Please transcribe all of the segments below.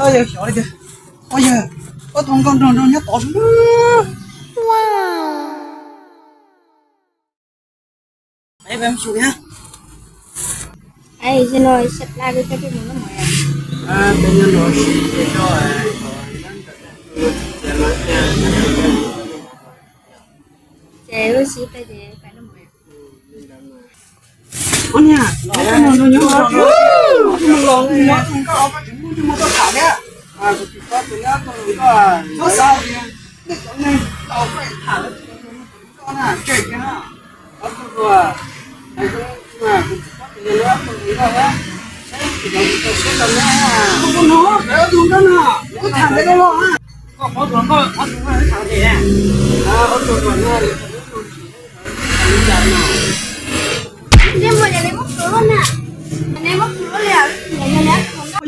Xyov li tiag, ua yog koj tus hluas nkauj nrog nrog nyob tod xwb. Ces wb sib peb ces peb noj mov. Ua niag, los, los, los, los, los, los, los, los, los, los, los,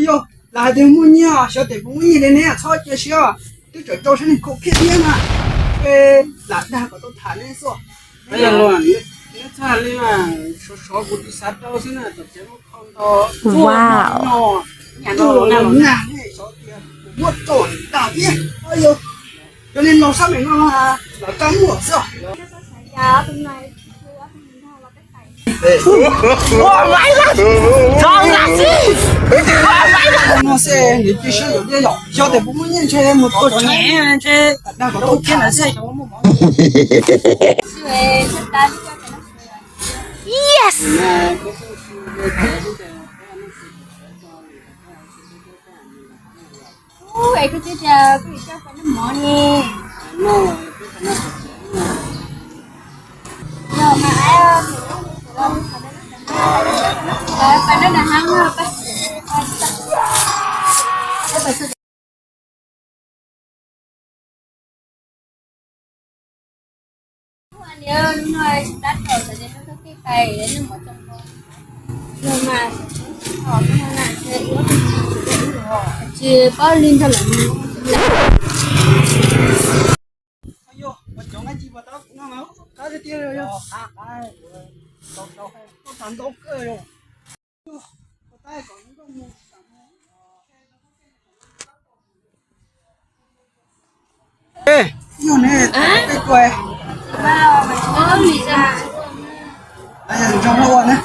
Yog, lam hais tias muaj nyiaj, xyov tes puas muaj nyiaj li ne, txhob cia siab, twb tseem rau siab neeg khaum khiab thiab na. Lam dag kom tau tham ne xwb. Neb txhaj li sov sov kuv tsis xav rau xwb na, tom tsev muaj khau ntau. Wow. Nag ne xyov tias kuv muab rau dag thiab. Yog li laus sab meem no los rab muaj xwb. No xwb nws cia siab yom, yog xyov tes puas muaj nyiaj ntshe mus tua tsev, ntshe dag kom tau tham xwb. Yes. Ub, es koj twb tias koj yuav coj peb noj mov ne. Yog mas, peb noj nram hav no, peb. Hnub no tsis tab tom txog ces hnub thib peb noj mov txog npo. Yog mas, tsis paub li ntawd lawm. Ê, yog ne, peb tuaj. Ntsoov ua ne.